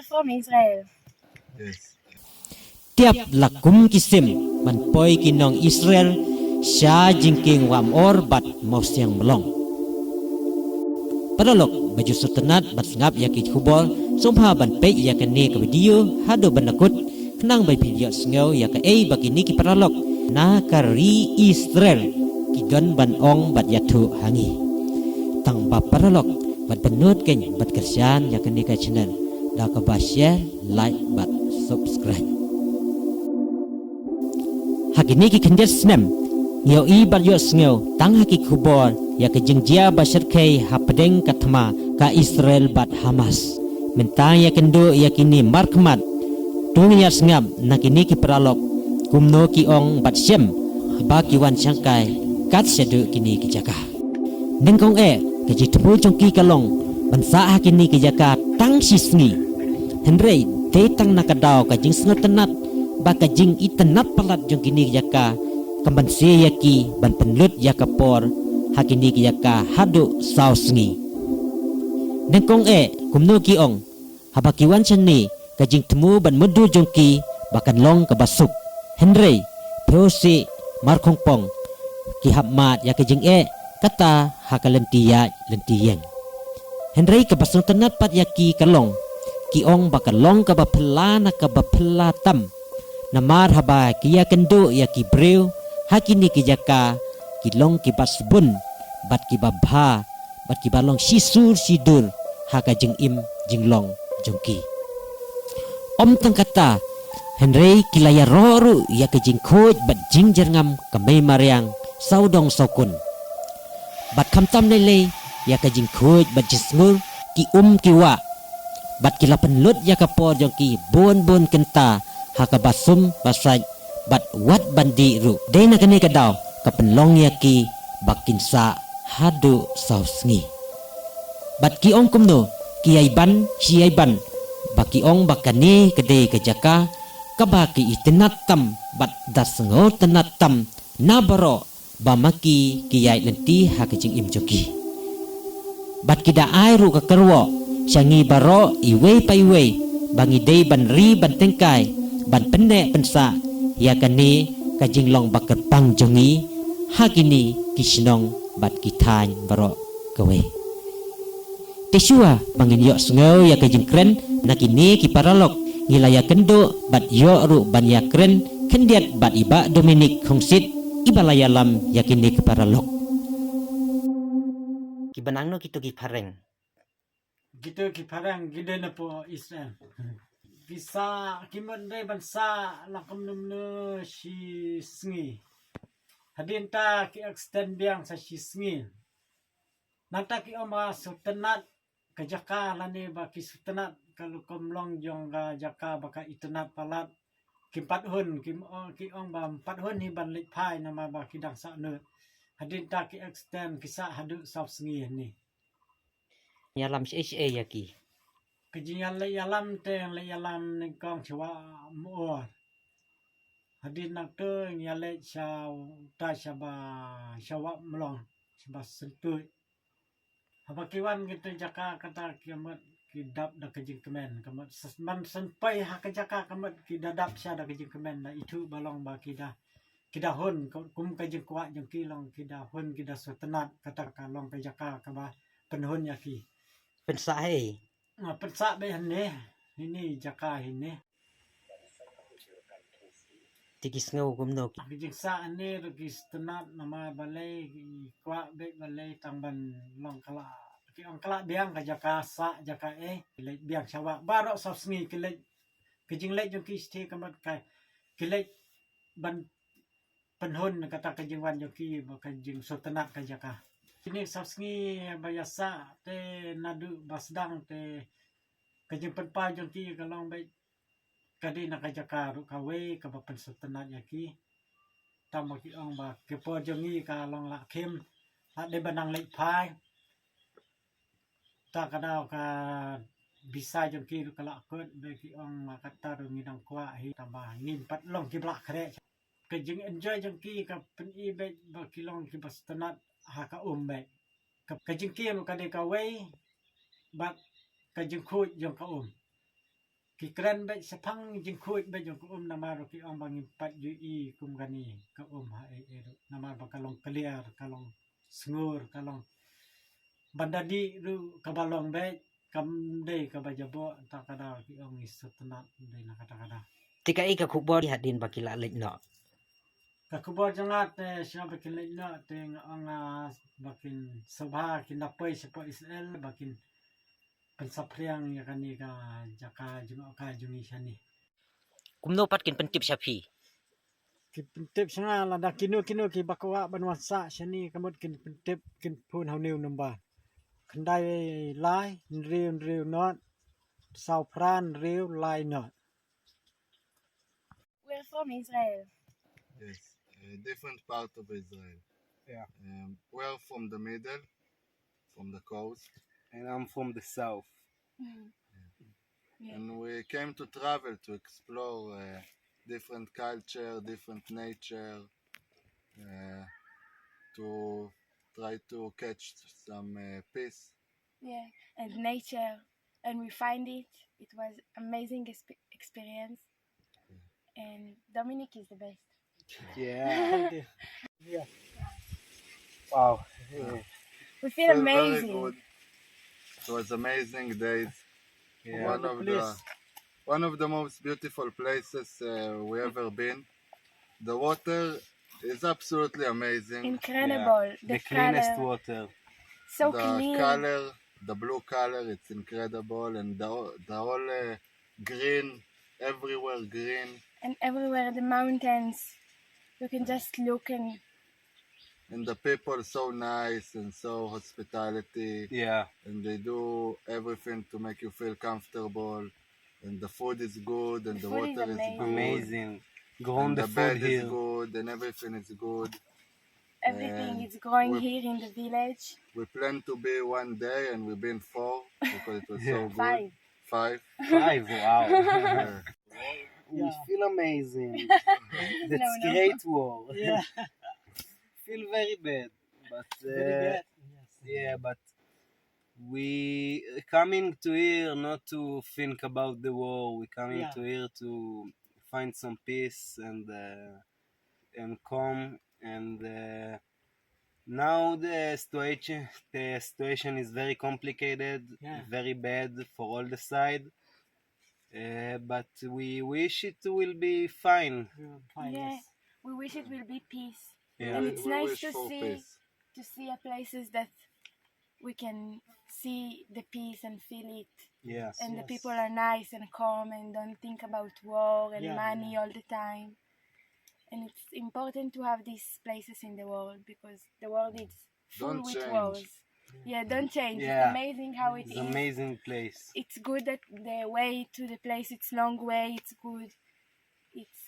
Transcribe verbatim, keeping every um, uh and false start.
From Israel. Tiap la kum ki sim ban poi ki nong Israel sha jingkieng Wamor bad Mawsiang Mlong. Paralok ba ju sngewtynnat ban sngap ïa ki khubor, sngewbha ban peit ïa kane ka video haduh ban da kut, khnang ba phin ïohsngew ïa kaei ba kine ki paralok na ka ri Israel ki don ban ong bad ïathuh ha ngi. Tang ba paralok bad pynlut kein bad kyrshan ïa kane ka channel da kaba share, like bad subscribe. Ha kine ki khyndiat snem ngi ïohi bad ïohsngew tang ha ki khubor ïa ka jingjia ba shyrkhei hapdeng ka thma ka Israel bad Hamas. Mynta ïakynduh ïa kine markhmat, to ngin ïa sngap na kine ki paralok kumno ki ong bad shem ba ki wan shangkai kat shaduh kine ki jaka. Nyngkong eh, ka jingthmu jong ki ka long ban sah ha kine ki jaka tang shi sngi. Hynrei dei tang na ka daw ka jingsngewtynnat bad ka jingitynnat palat jong kine ki jaka, kam banse ïa ki ban pynlut ïa ka por ha kine ki jaka haduh saw sngi. Nyngkong eh, kumno ki ong, haba ki wan shane, ka jingthmu bad mudui jong ki ba kan long kaba suk. Hynrei phi ïohi, markhongpong ki hap mad ïa ka jingeh kata ha ka lynti ïaid lynti ïeng. Hynrei kaba sngewtynnat pat ïa ki ka long, ki ong ba ka long kaba phylla na kaba phylla tam. Namar haba ki ïakynduh ïa ki briew ha kine ki jaka, ki long kiba sbun bad kiba bha bad kiba long shisur shidur ha ka jingim jinglong jong ki. Ym tang kata, hynrei ki la ïaroh ruh ïa ka jingkhuid bad jingjyrngam ka mei mariang sawdong sawkun. Bad khamtam lei lei ïa ka jingkhuid bad jingsngur ki um ki wah. Bad ki la pynlut ïa ka por jong ki bun bun kynta ha kaba sum ba sait bad wat ban dih ruh. Dei na kane ka daw ka pynlong ïa ki ba kin sah haduh saw sngi. Bad ki ong kumno, ki ïai ban shi ïai ban, ba ki ong ba kane ka dei ka jaka kaba ki itynnat tam bad da sngewtynnat tam na baroh ba ma ki ki ïaid lynti ha ka jingim jong ki. Bad ki da ai ruh ka kyrwoh sha ngi baroh iwei pa iwei ba ngi dei ban ri ban tyngkai ban pynneh pynsah ïa kane ka jinglong ba kyrpang jong ngi ha kine ki shnong bad ki thaiñ baroh kawei. Te shuwa ba ngin ïohsngew ïa ka jingkren na kine ki paralok, ngi la ïakynduh bad ïoh ruh ban ïakren khyndiat bad i Bah Dominic Khongsit, iba la ïalam ïa kine ki paralok. Kiba nangno kito ki phareng? Kito ki phareng ki dei na pdeng Israel. Ki sah, ki mut dei ban sah la kumno kumno shi sngi. Hadien ta ki extend biang sa shi sngi. Nangta ki ong ba sngewtynnat ka jaka lane ba ki sngewtynnat ka rukom long jong ka jaka ba ka itynnat palat. Kim pat hun, ki ong, ki ong ba ym pat hun hi ban leit phai namar ba ki dang sah nud. Hadien ta ki extend ki sah haduh saw sngi hangne. Ïalam shaei shaei ïa ki? Ka jingïaleit ïalam te leit ïalam nyngkong sha Wah Mor. Hadien nangta ïaleit sha uta shaba sha Wah Mlong, shaba Syntuid. Haba ki wan kita jaka kata ki mut ki dap da ka jingkmen, ka mut sas-, man san poi ha ka jaka ka mut ki da dap sha da ka jingkmen, da ithuh ba long ba ki da, ki da hun, ka, kum ka jingkwah jong ki long ki da hun, ki da sngewtynnat kata ka long ka jaka kaba pynhun ïa ki. Pynsah hi? Ah, pynsah beit hangne, hini jaka hini. Te ki sngew kumno ki? Ki jingsah hangne ruh ki sngewtynnat namar balei, ki kwah beit balei tang ban long ka la, ki ong ka la biang ka jaka sah jaka eh, ki leit biang sha Wah baroh saw sngi ki leit, ka jingleit jong ki shisha ka mut ka, ki leit ban pynhun kata ka jingwan jong ki ba ka jingsngewtynnat ka jaka. Kine saw sngi ba ïa sah te naduh ba sdang te ka jingpynpaw jong ki ka long beit ka dei na ka jaka ruh kawei kaba pynsngewtynnat ïa ki. Tang ba ki ong ba ka por jong ngi ka long la khim, la dei ba nang leit phai. Ta ka daw ka visa jong ki ruh ka la kut, ba ki ong ma kata ruh ngi dang kwah hi, tang ba ngim pat long kiba la khreh. Ka jingenjoy jong ki ka pyni beit ba ki long kiba sngewtynnat ha ka um beit. Ka, ka jingkieng ruh ka dei kawei bad ka jingkhuid jong ka um. ki kren bad shaphang jingkhuid bad jong ka um namar ki ong ba ngim pat ju i kum kane ka um ha ei ei ruh. Namar ba ka long clear, ka long sngur, ka long ban da dih ruh kaba long bad kam dei kaba jaboh, ta ka daw ki ong i sutnat dei na kata ka daw. Te kaei ka khubor hadien ba ki la leit noh? Ka khubor jong nga te sha ba kin leit noh te nga ong, ah, ba kin sngewbha kin da poi shapoh Israel ba kin pynsaphriang ïa kane ka jaka jngohkai jong ngi shane. Kumno pat kin pyntip sha phi? Kin pyntip sha nga lada kino kino kiba kwah ban wan sah shane ka mut kin pyntip, kin phone ha une u number. Khyndai lai hynriew hynriew nod saw phra hynriew lai nod. We're from Israel. Yes, a different part of Israel. Yeah. Um, we're from the middle, from the coast. And I'm from the south. Yeah. And we came to travel, to explore, uh, different culture, different nature, uh, to try to catch some, uh, peace. Yeah, and nature, and we find it. It was amazing exp- experience. And Dominic is the best. Yeah. Yeah. Wow. Yeah. We feel amazing. It was amazing days. Yeah. One of the, one of the most beautiful places, uh, we ever been. The water is absolutely amazing. Incredible. Yeah. The cleanest water. So clean. The color, the blue color, it's incredible, and the the whole, uh, green, everywhere green. And everywhere the mountains, you can just look and And the people so nice and so hospitality. Yeah. And they do everything to make you feel comfortable. And the food is good, and the water is good. Amazing. Grown the food here. And the bed is good, and everything is good. Everything is growing here in the village. We plan to be one day, and we've been four because it was so good. Five. Five. Five, wow. Yeah. We feel amazing. That's great war. Yeah. Feel very bad, but, uh, yeah, but we coming to here not to think about the war. We coming to here to find some peace and, uh, and calm. And, uh, now the situation, the situation is very complicated, very bad for all the side. Uh, but we wish it will be fine. Yeah, we wish it will be peace. Yeah. And it's nice to see, to see a places that we can see the peace and feel it. Yes. And the people are nice and calm and don't think about war and money all the time. And it's important to have these places in the world because the world is full with wars. Yeah, don't change. It's amazing how it is. It's amazing place. It's good that the way to the place, it's long way, it's good. It's